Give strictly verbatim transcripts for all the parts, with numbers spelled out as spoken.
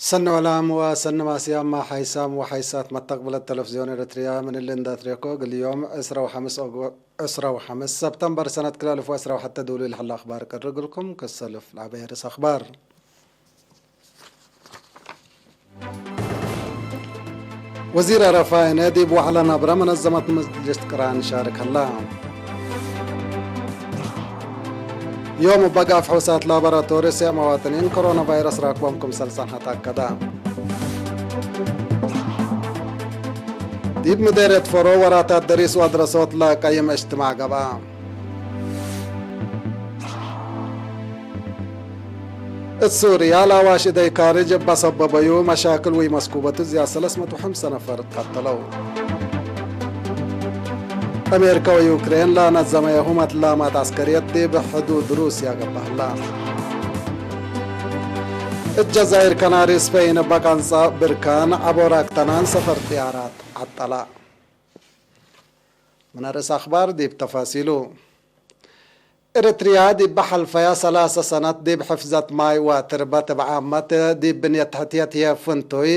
ሰኒ ወላም ወሰኒ ማስያማ ሓይሳም ወሓይሳት መተቅብለት ተለፍዝዮን ኤረትርያ ምን እሊ እንዳ ትሬኮ እግል ዮም ዕስራ ወሐምስ ኦጎ-፣ ዕስራ ወሐምስ ሰብተምበር ሰነት ክልኤ አልፍ ወዕስራ ወሐተ ዱሉይ ለሀለ አኽባር ቀርብ እግልኩም። ከሰልፍ ለዐበየ ርእስ አኽባር። ወዚር አረፋይነ ዲብ ወዕለ ነብረ መነዘመት መጅልስ ቅራን ሻርክ ሀላ። ዮም እበ ጋፍ ሑሳት ላቦራቶሪ ሴዕ መዋጥኒን ኮሮና ቫይረስ ራክቦም ክምሰል ጸንሐት አከደ። ዲብ ምዴርየት ፎሮ ወራታት ደሪስ ወአድረሶት ለቀይም እጅትማዕ ገብአ። እት ሱርያ ለአዋሽ እደይ ካርጅ እበ ሰበበዩ መሻክል ወኢመስኩበቱ ዝያድ ሰለስ መቱ ወሐምሰ ነፈር ትቀተለው። አሜሪከ ወዩክሬን ለነዘመየሁ መትላማት ዐስከርየት ዲብ ሕዱድ ሩስያ ገብአ ህላ። እት ጀዛይር ከናሪ ስፔን እበ ቀንጻ ብርካን ዐቦ ራክተናን ሰፈር ጥያራት ዐጠላ። ምን ርእስ አኽባር ዲብ ተፋሲሉ። ኤረትርያ ዲብ ሐልፈያ ሰላሰ ሰነት ዲብ ሕፍዘት ማይ ወትርበት እብ ዓመት ዲብ ብንየት ተሕትየት ህዬ ፍንቱይ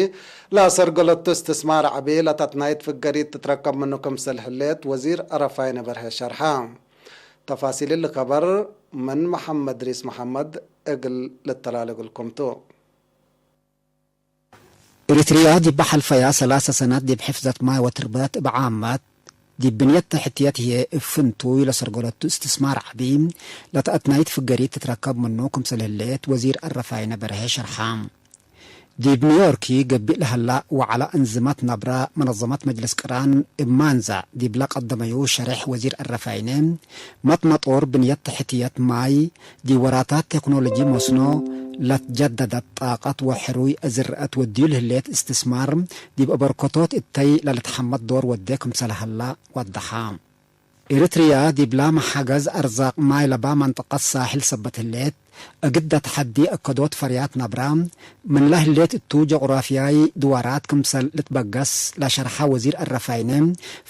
ለአሰርገለቱ እስትስማር ዐቢ ለተትናይት ፍገሪት ትትረከብ ምኑ ክምሰል ህሌት ወዚር አረፋይነ በርሀ ሸርሐ። ተፋሲል እሊ ከበር ምን መሐመድ ሪስ መሐመድ እግል ልተላል እግልኩም ቱ። ኤሪትርያ ዲብ ሐልፈያ ሰላሰ ሰነት ዲብ ሕፍዘት ማይ ወትርበት እብ ዓመት ዲብ ብንየት ተሕትየት ህዬ እብ ፍንቱይ ለሰርገለቱ እስትስማር ዐቢ ለተአትናይት ፍገሪት ትትረከብ ምኑ ክምሰል ህሌት ወዚር አረፋይነ በርሀ ሸርሐ። ዲብ ኒውዮርኪ ገብእ ለሀላ ወዐለ አንዝመት ነብረ መነዘመት መጅልስ ቅራን እብ ማንዘዕ ዲብለ ቀደመዩ ሸሬሕ ወዚር አረፋይነ መትመጦር ብንየት ተሕትየት ማይ ዲብ ወራታት ቴክኖሎጂ መስኖ፣ ለትጀደደት ጣቀት ወሕሩይ አዝርአት ወድዩ ለህሌት እስትስማር፣ ዲብ አበርክቶት እተይ ለልትሐመድ ዶር ወዴ ክምሰል ሀላ ወደሐ። ኤሪትርያ ዲብላመ ሐገዝ አርዛቅ ማይ ለባ መንጠቀት ሳሕል ሰበት ህሌት፣ እግደ ተሐዲ አከዶት ፈርያት ነብራ፣ ምንለ ህሌት እቱ ጀቁራፍያይ ድዋራት ክምሰል ልትበገስ ለሸርሐ ወዚር አረፋይነ፣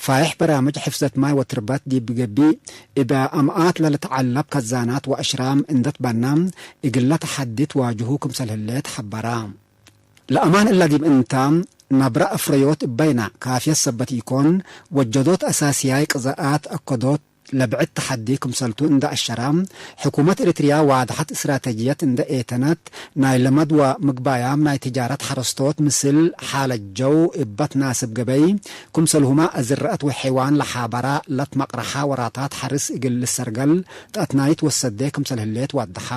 ፋይሕ በራምጅ ሕፍዘት ማይ ወትርበት ዲብ ገብእ፣ እብ አምኣት ለልትዐለብ ከዛናት ወአሽራም እንደ ትበና፣ እግለ ተሐዲ ትዋጅሁ ክምሰል ህሌት ሐበራ። ለአማን እለ ዲብ እንታ፣ ነብረ አፍረዮት እበይነ ካፍየት ሰበት ኢኮን፣ ወጀዶት አሳስያይ ቅዛኣት አከዶት ለብዕድ ተሐዲ ክምሰልቱ እንደ አሸራ፣ ሕኩመት ኤሪትርያ ዋድሐት እስትራተጅየት እንደ ኤተነት፣ ናይ ለመድ ወምግባያም ናይ ትጃረት ሐረስቶት ምስል ሓለት ጀው እበ ትናስብ ገበይ፣ ክምሰልሁመ አዝረአት ወሐይዋን ለሓበራ ለትመቅረሐ ወራታት ሐርስ እግል ልሰርገል ተአትናይት ወሰዴ ክምሰል ህሌት ዋድሐ።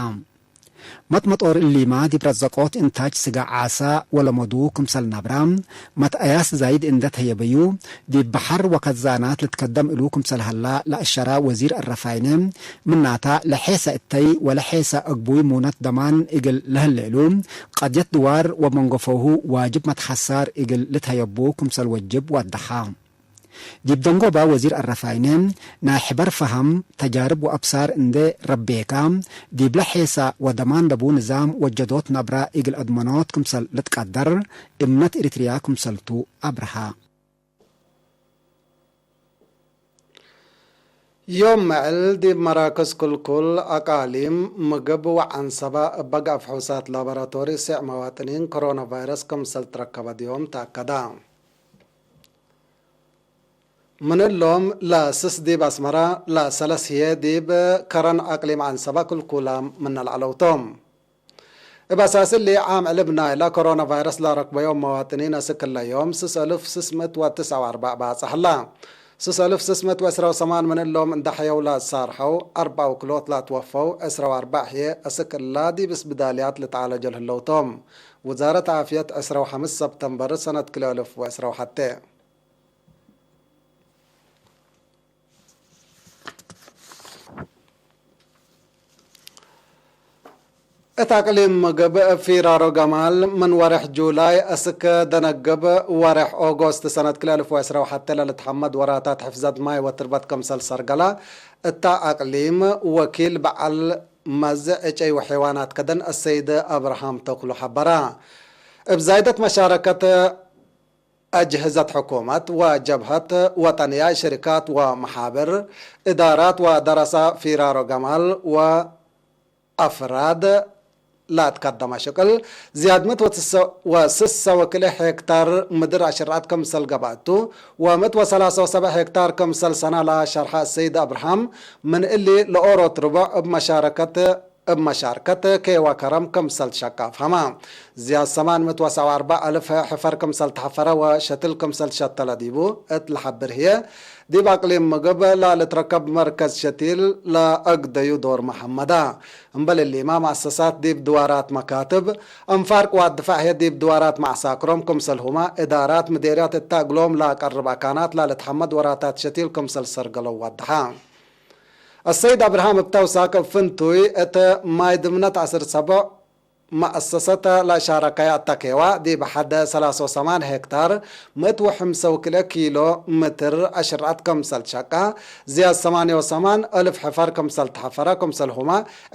መጥመጦር እሊመ ዲብ ረዘቆት እንታጅ ስጋ ዓሰ ወለመዱ ክምሰል ነብረ፣ መትአያስ ዛይድ እንደ ተየበዩ፣ ዲብ በሐር ወከዛናት ልትከደም እሉ ክምሰል ሀላ ለአሸራ ወዚር አረፋይነ፣ ምናተ ለሔሰ እተይ ወለሔሰ አግቡይ ሙነት ደማን እግል ለህሌ እሉ፣ ቀድየት ድዋር ወመንገፈሁ ዋጅብ መትሐሳር እግል ልትሀየቡ ክምሰል ወጅብ ወደሐ። ዲብ ደንጎበ ወዚር አረፋይነ፣ ናይ ሕበር ፈሀም፣ ተጃርብ ወአብሳር እንዴ ረቤከ፣ ዲብለ ሔሰ ወደማን ለቡ ንዛም ወጀዶት ነብረ እግል አድመኖት ክምሰል ልትቀደር እምነት ኤሪትርያ ክምሰልቱ አብርሀ። ዮም መዕል ዲብ መራክዝ ክልኩል አቃሊም ምግብ ወዐንሰበ እበ ጋፍ ሑሳት ላቦራቶሪ ሴዕ መዋጥኒን ኮሮና ቫይረስ ክምሰል ትረከበ ዮም ተአከደ። ምን እሎም ለስስ ዲብ አስመረ፣ ለሰለስ ህዬ ዲብ ከረን አቅሊም ዐንሰበ ክልኩላም ምነ ለዐለው ቶም። እብ አሳስ እሊ፣ ዓም ዕልብ ናይለ ኮሮና ቫይረስ ለረክበዮም መዋጥኒን አስክ እለ ዮም ስስ አልፍ ስስ ምእት ወትስዐ ወአርበዕ ባጽሕ ህለ። ስስ አልፍ ስስ ምእት ወዕስራ ወሰማን ምን እሎም እንደ ሐየው ለትሳርሐው፣ አርበዕ ውክሎት ለትወፈው፣ ዕስራ ወአርበዕ ህዬ አስክ እለ ዲብ እስብዳልያት ልትዓለጆ ለህለው ቶም። ውዛረት ዓፍየት ዕስራ ወሐምስ ሰብተምበር ሰነት ክልኤ አልፍ ወዕስራ ወሐቴ። እት አቅሊም ምግብ እብ ፊራሮ ገማል ምን ወሬሕ ጁላይ እስክ ደነግብ ወሬሕ ኦጎስት ሰነት ክልኤ አልፍ ወዕስራ ወሐቴ ለልትሐመድ ወራታት ሕፍዘት ማይ ወትርበት ክምሰል ሰርገለ እተ አቅሊም ወኪል በዐል መዝ ዕጨይ ወሐይዋናት ከደን አሰይድ አብርሃም ተክሉ ሐበረ። እብ ዛይደት መሻረከት አጅህዘት ሕኩመት ወጀብሀት ወጠንያ፣ ሽርካት ወመሓብር፣ እዳራት ወደረሰ ፊራሮ ገማል ወአፍራድ ለትከደመ ሽቅል ዝያድ ምእት ወስሰ ወክልኤ ሄክታር ምድር አሽርዐት ክምሰል ገብአቱ ወምእት ወሰላሰ ወሰብዕ ሄክታር ክምሰል ሰና ለሸርሐ አሰይድ አብርሃም፣ ምን እሊ ለኦሮት ርቡዕ እብ መሻረከት እብ መሻርከት ኬዋ ከረም ክምሰል ትሸቀ አፍሀመ። ዝያድ ሰማን ምእት ወሰብዓ ወአርበዕ አልፍ ሕፈር ክምሰል ተሐፈረ ወሸትል ክምሰል ትሸተለ ዲቡ እት ለሐብር ህዬ፣ ዲብ አቅሊም ምግብ ለልትረከብ መርከዝ ሸቲል ለአግደዩ ዶር መሐመደ። እምበል እሊመ መአሰሳት ዲብ ድዋራት መካትብ አንፋርቅ ወአድፋዕ ህዬ ዲብ ድዋራት መዐሳክሮም ክምሰልሁመ እዳራት ምዴርያት እተ እግሎም ለአቀርብ አካናት ለልትሐመድ ወራታት ሸቲል ክምሰል ሰርገለው ወደሐ። አሰይድ አብርሃም እብ ተውሳክ እብ ፍንቱይ እት ማይ ድምነት ዐስር ሰቦዕ መአሰሰት ለሻረከየ አተኬዋ፣ ዲብ ሐድ ሰላሰ ወሰማን ሄክታር ምእት ወሐምሰ ወክልኤ ኪሎ ምትር አሽርዐት ክምሰል ትሸቀ፣ ዝያድ ሰማንየ ወሰማን አልፍ ሕፈር ክምሰል ተሐፈረ፣ ክምሰልሁመ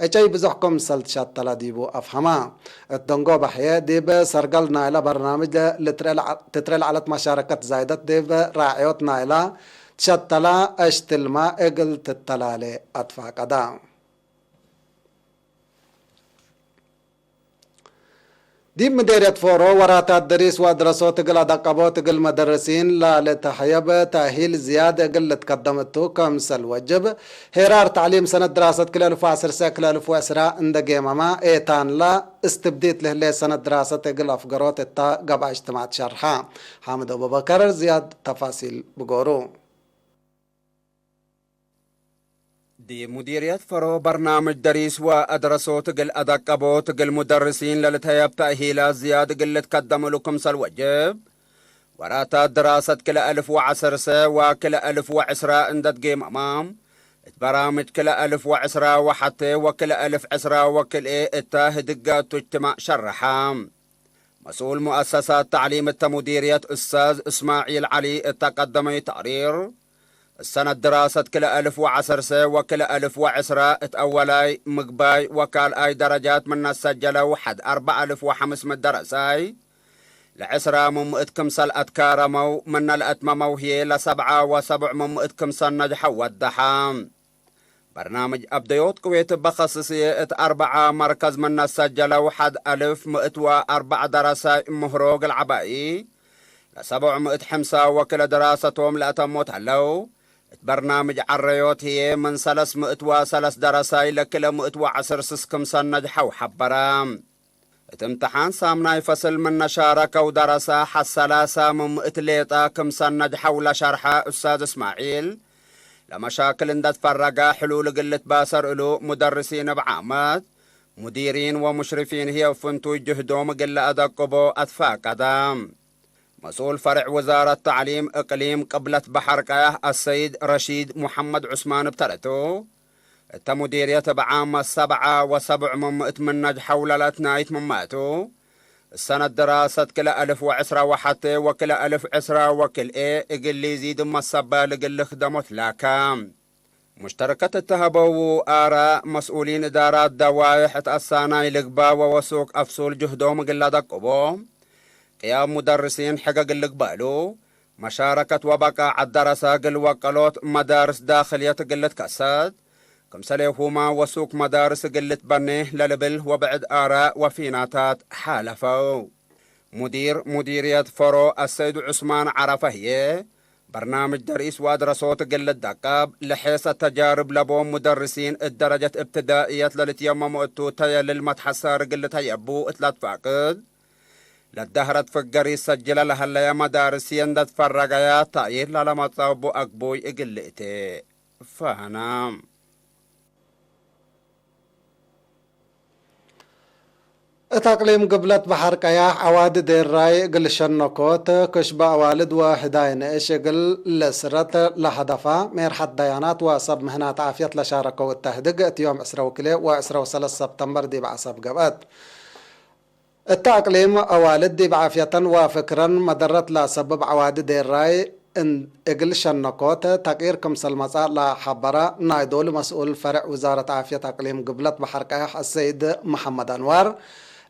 ዕጨይ ብዞሕ ክምሰል ትሸተለ ዲቡ አፍሀመ። እት ደንጎበ ህዬ፣ ዲብ ሰርገል ናይለ በርናምጅ ትትሬ ለዐለት መሻረከት ዛይደት ዲብ ራዕዮት ናይለ ትሸተለ አሽትልመ እግል ትተላሌ አትፋቀደ። ዲብ ምዴርየት ፎሮ ወራታት ደሪስ ወአድረሶት እግል አደቀቦት እግል መደርሲን ለልትሐየብ ተእሂል ዝያድ እግል ልትከደም እቱ፣ ከምሰል ወጅብ ሄራር ተዕሊም ሰነት ድራሰት ክለ አልፍ ወዐሰርሰ ክለ አልፍ ወዕስራ እንደ ጌመመ ኤታንለ እስትብዲት ለህሌት ሰነት ድራሰት እግል አፍገሮት እተ ገብአ እጅትማዕ ትሸርሐ። ሓምድ አቡበከር ዝያድ ተፋሲል ብጎሩ። ዲብ ሙዲርየት ፈሮ በርናምጅ ደሪስ ወአድረሶት እግል አደቀቦት እግል ሙደርሲን ለልትሀየብ ተእሂላት ዝያድ እግል ልትከደም እሉ ክምሰል ወጅብ፣ ወራታት ድራሰት ክለ አልፍ ወዐሰርሰ ወክለ አልፍ ወዕስራ እንደ ትጌመማ፣ እት በራምጅ ክለ አልፍ ወዕስራ ወሐቴ ወክለ አልፍ ዕስራ ወክልኤ እተ ህድጋቱ እጅትማዕ ሸረሐ። መስኡል ሙአሰሳት ተዕሊም እተ ሙዲርየት እስታዝ እስማዒል ዐሊ እተ ቀደመዩ ተቅሪር፣ እሰነት ድራሰት ክለ አልፍ ወዐሰርሰ ወክለ አልፍ ወዕስራ እት አወላይ፣ ምግባይ ወካልኣይ ደረጃት ምነ ሰጀለው ሐድ አርበዕ አልፍ ወሐምስ ምእት ደረሳይ፣ ለዕስራ ምን ምእት ክምሰል አትካረመው፣ ምነ ለአትመመው ህዬ ለሰብዓ ወሰብዕ ምን ምእት ክምሰል ነጅሐው ወደሐ። በርናምጅ አብደዮት ቅዌት እበ ከስስዬ እት አርበዓ መርከዝ ምነ ሰጀለው ሐድ አልፍ ምእት ወአርበዕ ደረሳይ ምህሮ እግል ዐባኢ፣ ለሰብዕ ምእት ሕምሳ ወክለ ድራሰቶም ለአተሞት ሀለው። እት በርናምጅ ዐረዮት ህዬ ምን ሰለስ ምእት ወሰለስ ደረሳይ ለክለ ምእት ወዐስር ስስ ክምሰል ነጅሐው ሐበረ። እት እምተሓን ሳምናይ ፈስል ምነ ሻረከው ደረሰ ሐሰላሰ ምን ምእት ሌጠ ክምሰል ነጅሐው ለሸርሐ ኡስታዝ እስማዒል፣ ለመሻክል እንደ ትፈረገ ሕሉል እግል ልትባሰር እሉ፣ ሙደርሲን እብ ዓመት፣ ሙዲሪን ወሙሽሪፊን ህዬ እብ ፍንቱይ ጅህዶም እግል ለአደቅቦ አትፋቀደ። መስኡል ፈርዕ ውዛረት ተዕሊም እቅሊም ቅብለት በሐር ቀያሕ አሰይድ ረሺድ ሙሐመድ ዑስማን እብ ተረቱ፣ እተ ሙዲርየት እብ ዓመት ሰብዓ ወሰብዕ ምን ምእት ምን ነጅሐው ለለትናይት ምመቱ፣ እሰነት ድራሰት ክለ አልፍ ወዕስራ ወሐቴ ወክለ አልፍ ዕስራ ወክልኤ እግል ሊዚድ እብ መሰባል እግል ልክደሞ ትላከ። ሙሽተረከት እተ ሀበው አራእ መስኡሊን እዳራት ደዋይሕ እት አሳናይ ልግባ ወወሱክ አፍሱል ጅህዶም እግል ለደቅቦ፣ ቅያም ሙደርሲን ሕገ እግል ልግበእሉ፣ መሻረከት ወበቃዐት ደረሰ እግል ወቀሎት መዳርስ ዳክልየት እግል ልትከሰት፣ ክምሰሌሁመ ወሱክ መዳርስ እግል ልትበኔ ለልብል ወብዕድ አራእ ወፊናታት ሓለፈው። ሙዲር ሙዲርየት ፈሮ አሰይድ ዑስማን ዐረፈ ህዬ፣ በርናምጅ ደሪስ ወአድረሶት እግል ልደቀብ፣ ለሔሰ ተጃርብ ለቦም ሙደርሲን እት ደረጀት እብትዳእየት ለልትየመሙ እቱ ተየልል መትሐሳር እግል ልትሀየቡ እት ለትፋቅድ፣ ለደህረት ፍገሪት ሰጅለ ለሀለየ መዳርስ ህዬ እንደ ትፈረገየ፣ ታእይር ላለመጽአቡ አግቡይ እግል ልእቴ ፈሀነ። እት አቅሊም ግብለት በሐር ቀያሕ ዐዋዲ ዴራይ እግል ሸነኮት፣ ክሽበ አዋልድ ወህዳይ ንእሽ እግል ለስረት ለሀደፋ፣ ሜርሐት ደያናት ወሰብ ምህናት ዓፍየት ለሻረከው እተ ህድግ፣ እት ዮም ዕስረ ወክልኤ ወዕስረ ወሰለስ ሰብተምበር ዲብ ዐሰብ ገብአት። እተ አቅሊም አዋልድ ዲብ ዓፍየተን ወፍክረን መደረት ለአሰብብ ዐዋዲ ዴራይ እን-፣ እግል ሸነኮት ተቅይር ክምሰል መጽአ ለሐበረ ናይ ዶሉ መስኡል ፈርዕ ውዛረት ዓፍየት አቅሊም ግብለት በሐር ቀያሕ አሰይድ መሐመድ አንዋር፣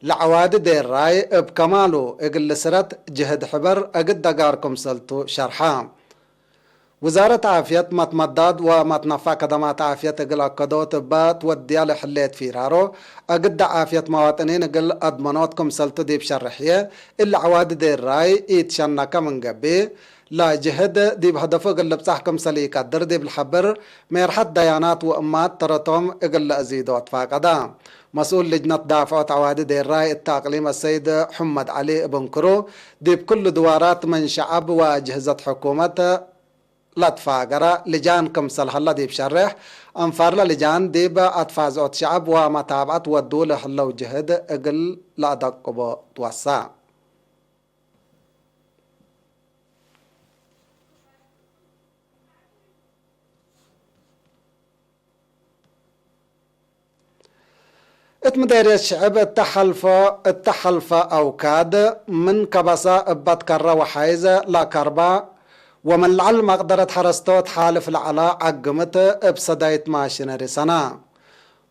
ለዐዋዲ ዴራይ እብ ከማሉ እግል ልስረት ጅህድ ሕበር እግል ደጋር ክምሰልቱ ሸርሐ። ውዛረት ዓፍየት መትመዳድ ወመትነፋዕ ከደማት ዓፍየት እግል አከዶት እበ ትወድያ ለህሌት ፊራሮ፣ አግደ ዓፍየት መዋጥኒን እግል አድመኖት ክምሰልቱ ዲብ ሸርሕዬ፣ እሊ ዐዋዲ ዴራይ ኢትሸነከ ምን ገብእ፣ ለጅህድ ዲብ ሀደፉ እግል ልብጻሕ ክምሰል ኢቀድር ዲብ ለሐብር፣ ሜርሐት ደያናት ወእማት ተረቶም እግል ለአዚዶ አትፋቀዳ። መስኡል ልጅነት ዳፍዖት ዐዋዲ ዴራይ እተ አቅሊም አሰይድ ሑመድ ዐሊ እብ እንክሩ፣ ዲብ ክሉ ድዋራት ምን ሸዐብ ወአጅህዘት ሕኩመት ለትፋገረ ልጃን ክምሰል ሀለ ዲብ ሸሬሕ፣ አንፋርለ ልጃን ዲብ አትፋዝዖት ሸዐብ ወመታብዐት ወዱ ለህለው ጅህድ እግል ለአደቅቦ ትወሰ። እት ምዴርየት ሽዕብ እተ ሐልፈ፣ እተ ሐልፈ አውካድ ምን ከበሰ እበ ትከረ ወሓይዘ ለከርበ ወምን ለዐል መቅደረት ሐረስቶት ሓልፍ ለዐለ ዐግምት እብ ሰዳይት ማሽነሪ ሰነ።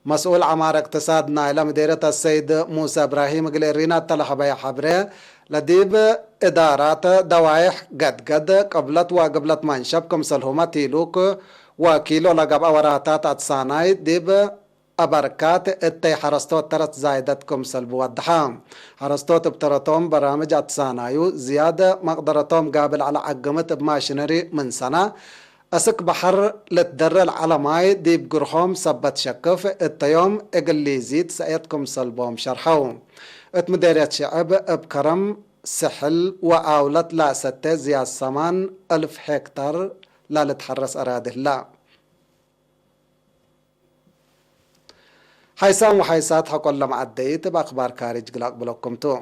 መስኡል ዐማር እቅትሳድ ናይለ ምዴርየት አሰይድ ሙሰ እብራሂም እግል እሪና እተ ለሀበየ ሐብሬ፣ ለዲብ እዳራት ደዋይሕ ገድገድ፣ ቅብለት ወግብለት መንሸብ ክምሰልሁመ ቲሉክ ወኪሎ ለገብአ ወራታት አትሳናይ ዲብ አበርካት እተይ ሐረስቶት ተረት ዛይደት ክምሰል ብወድሐ። ሐረስቶት እብ ተረቶም በራምጅ አትሳናዩ ዝያድ መቅደረቶም ጋብል ዐለ ዐግምት እብ ማሽነሪ ምን ሰነ አስክ በሐር ልትደረ ለዐለ ማይ ዲብ ግርሆም ሰበት ሸክፍ እተ ዮም እግል ሊዚት ሰእየት ክምሰል ቦም ሸርሐው። እት ምዴርየት ሽዕብ እብ ከረም ስሕል ወአውለት ለአሰቴ ዝያድ ሰማን አልፍ ሄክታር ለልትሐረስ አራዲ ህለ። ሓይሳም ወሓይሳት ሐቆለ መዐደይት እብ አክባር ካርጅ እግል አቅብለኩም ቱ።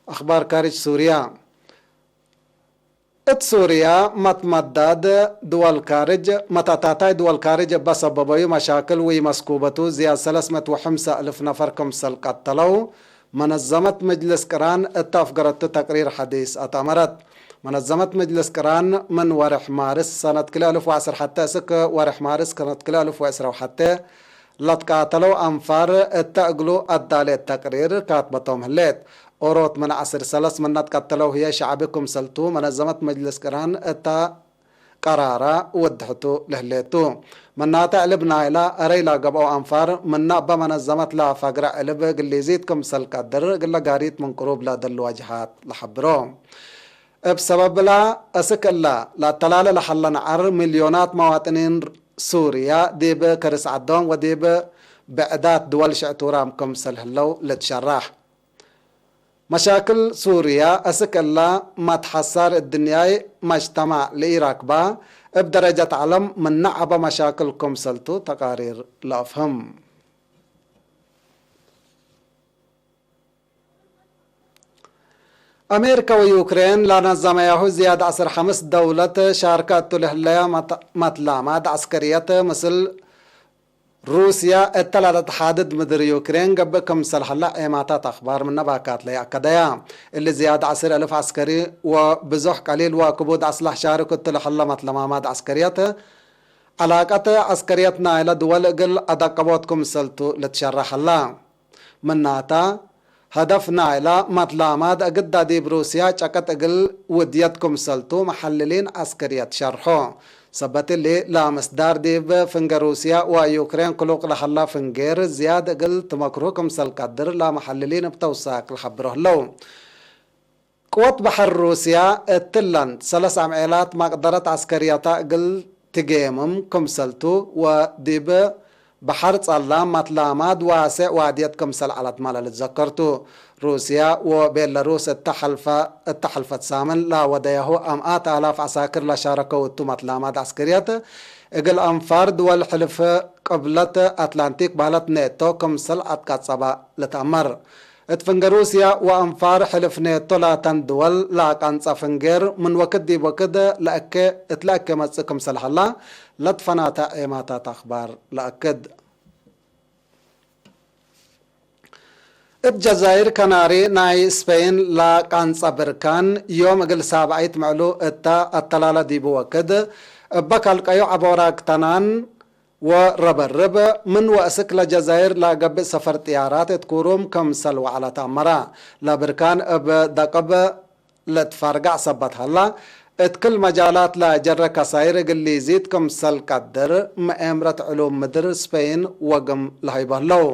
አክባር ካርጅ ሱርያ። እት ሱርያ መትመዳድ ድወል ካርጅ፣ መተአታታይ ድወል ካርጅ እበ ሰበበዩ መሻክል ወኢመስኩበቱ ዝያድ ሰለስ ምእት ወሐምሳ እልፍ ነፈር ክምሰል ቀተለው፣ መነዘመት መጅልስ ቅራን እተ አፍገረቱ ተቅሪር ሐዲስ አትአመረት። መነዘመት መጅልስ ቅራን ምን ወርሕ ማርስ ሰነት ክልኤ አልፍ ወዐስር ሐቴ እስክ ወርሕ ማርስ ሰነት ክልኤ አልፍ ወዕስራ ወሐቴ ለትቃተለው አንፋር እተ እግሉ አዳሌት ተቅሪር ካትበቶም ህሌት። ኦሮት ምን ዐስር ሰለስ ምነ ትቀተለው ህዬ ሸዕቢ ክምሰልቱ መነዘመት መጅልስ ቅራን እተ ቀራራ ወድሕቱ ለህሌቱ። ምናተ ዕልብ ናይላ አረይ ለገብአው አንፋር ምነ እበ መነዘመት ለፈግረ ዕልብ ግሊዚት ክምሰል ቀድር እግለ ጋሪት ምን ቅሩብ ለደልዋ ጀሃት ለሐብሮ። እብ ሰበብላ፣ አስክ እለ ለአተላለ ለሀለ ነዐር፣ ሚልዮናት መዋጥኒን ሱርያ ዲብ ከርስ ዐዶም ወዲብ ብዕዳት ድወል ሽዕቱራም ክምሰል ህለው ልትሸራሕ። መሻክል ሱርያ፣ አስክ እለ መትሐሳር እድንያይ መጅተማዕ ለኢራክባ፣ እብ ደረጀት ዐለም ምነ ዐበ መሻክል ክምሰልቱ ተቃሪር ለአፍህም። አሜሪከ ወዩክሬን ለነዘመያሁ ዝያድ ዐስር ሐምስ ደውለት ሻርከ እቱ ለህለያ መት-፣ መትላማት ዐስከርየት ምስል ሩስያ እተ ለተትሓድድ ምድር ዩክሬን ገብእ ክምሰል ሀለ ዔማታት አክባር ምነ ባካት ለይአከደያ። እሊ ዝያድ ዐስር እልፍ ዐስከሪ ወብዞሕ ቀሊል ወክቡድ አስላሕ ሻርክ እቱ ለሀለ መትለማማት ዐስከርየት፣ ዐላቀት ዐስከርየት ናይለ ድወል እግል አደቀቦት ክምሰልቱ ልትሸረሕ ሀላ። ምናተ፣ ሀደፍ ናይለ መትላማት እግዳ ዲብ ሩስያ ጨቅጥ እግል ውድየት ክምሰልቱ መሐልሊን ዐስከርየት ሸርሖ። ሰበት እሊ፣ ለምስዳር ዲብ ፍንጌ ሩስያ ወዩክሬን ክሉቅ ለሀላ ፍንጌር ዝያድ እግል ትመክርሁ ክምሰል ቀድር ለመሐልሊን እብ ተውሳክ ለሐብሮ ህለው። ቅወት በሐር ሩስያ እትለን ሰለስ አምዔላት መቅደረት ዐስከርየተ እግል ትጌምም ክምሰልቱ ወዲብ በሐር ጸላም መትላማት ዋሴዕ ዋድየት ክምሰል ዐለት መ ለልትዘከርቱ። ሩስያ ወቤለሩስ እተ ሐልፈ፣ እተ ሐልፈት ሳምን ለወደያሁ አምኣት አላፍ ዐሳክር ለሻረከው እቱ መትላማት ዐስከርየት፣ እግል አንፋር ድወል ሕልፍ ቅብለት አትላንቲክ በህለት ኔቶ ክምሰል አትቀጸበ ልትአመር። እት ፍንጌ ሩስያ ወአንፋር ሕልፍ ኔቶ ላተን ድወል ለአቀንጸ ፍንጌር ምን ወክድ ዲብ ወክድ ለእኬ፣ እት ለእኬ መጽእ ክምሰል ሀላ ለትፈናተ ዔማታት አክባር ለአክድ። እት ጀዛይር ከናሪ ናይ ስፔን ለቀንጸ ብርካን ዮም እግል ሳብዐይት ምዕሉ እተ አተላለ ዲቡ ወክድ፣ እበ ከልቀዩ ዐቦ ራግተናን ወረበርብ ምን ወእስክ ለጀዛይር ለገብእ ሰፈር ጥያራት እት ኩሩም ክምሰል ወዐለ ተአመረ። ለብርካን እብ ደቅብ ለትፋርጋዕ ሰበት ሀላ፣ እት ክል መጃላት ለጀረ ከሳይር እግል ሊዚድ ክምሰል ቀድር፣ መኤምረት ዕሉም ምድር ስፔይን ወግም ለሀይቦ ህለው።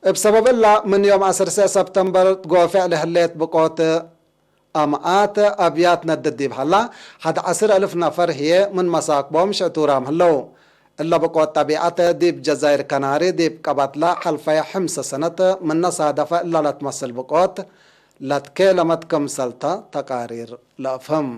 እብ ሰበብ እላ፣ ምን ዮም ዐስር ሰብተምበር ትጎፌዕ ለህሌት ብቆት አምኣት አብያት ነድድ ዲብ ሀላ፣ ሐድ ዐስር አልፍ ነፈር ህዬ ምን መሳክቦም ሽዕቱራም ህለው። እለ ብቆት ጠቢዐት ዲብ ጀዛይር ከናሪ ዲብ ቀበትለ ሐልፈየ ሕምሰ ሰነት ምነ ሳደፈ እለ ለትመስል ብቆት ለትኬለመት ክምሰልተ ተቃሪር ለአፍህም።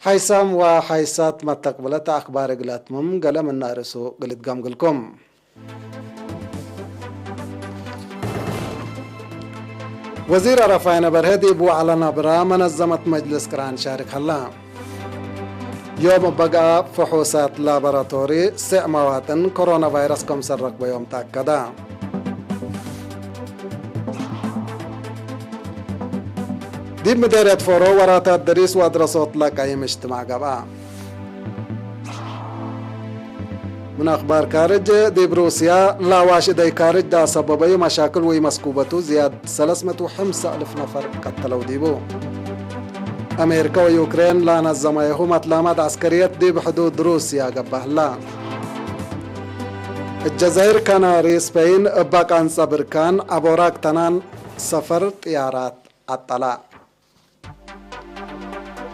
ሐይሳም ወሐይሳት መተቅብለት አክባር እግል አትምም፣ ገሌ ምነ አርእሱ እግል እትገምግልኩም። ወዚር አረፋይነ በርሀ ዲብ ወዐለ ናብራ መነዘመት መጅልስ ቅራን ሻርክ ሀላ። ዮም በግአ ፍሑሳት ላቦራቶሪ ስዕ መዋጥን ኮሮና ቫይረስ ክምሰል ረክበዮም ተአከደ። ዲብ ምዴርየት ፎሮ ወራታት ደሪስ ወአድረሶት ለቀይም እጅትማዕ ገብአ። ምን አክባር ካርጅ፣ ዲብ ሩስያ ለአዋሽ እደይ ካርጅ ለአሰበበዩ መሻክል ወኢመስኩበቱ ዝያድ ሰለስ ምእት ወሐምሳ አልፍ ነፈር ቀተለው ዲቡ። አሜሪከ ወዩክሬን ለአነዘመየሁ መትላማት ዐስከርየት ዲብ ሕዱድ ሩስያ ገብአ ህላ። እት ጀዛይር ካናሪ ስፐይን እብ አቃንጸ ብርካን አቦራግ ተናን ሰፈር ጥያራት አጠላ።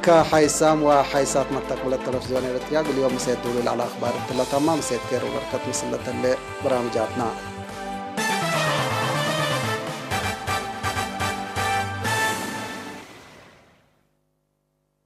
ከሐይሳም ወሐይሳት መተቅብለት ተለፍዝዮን ኤረትርያ፣ እግል ዮም ምሴት ዱሉል ዐለ አክባር እትለ ተማ፣ ምሴት ኬር ወበርከት ምስል ለተሌ በራምጃትና።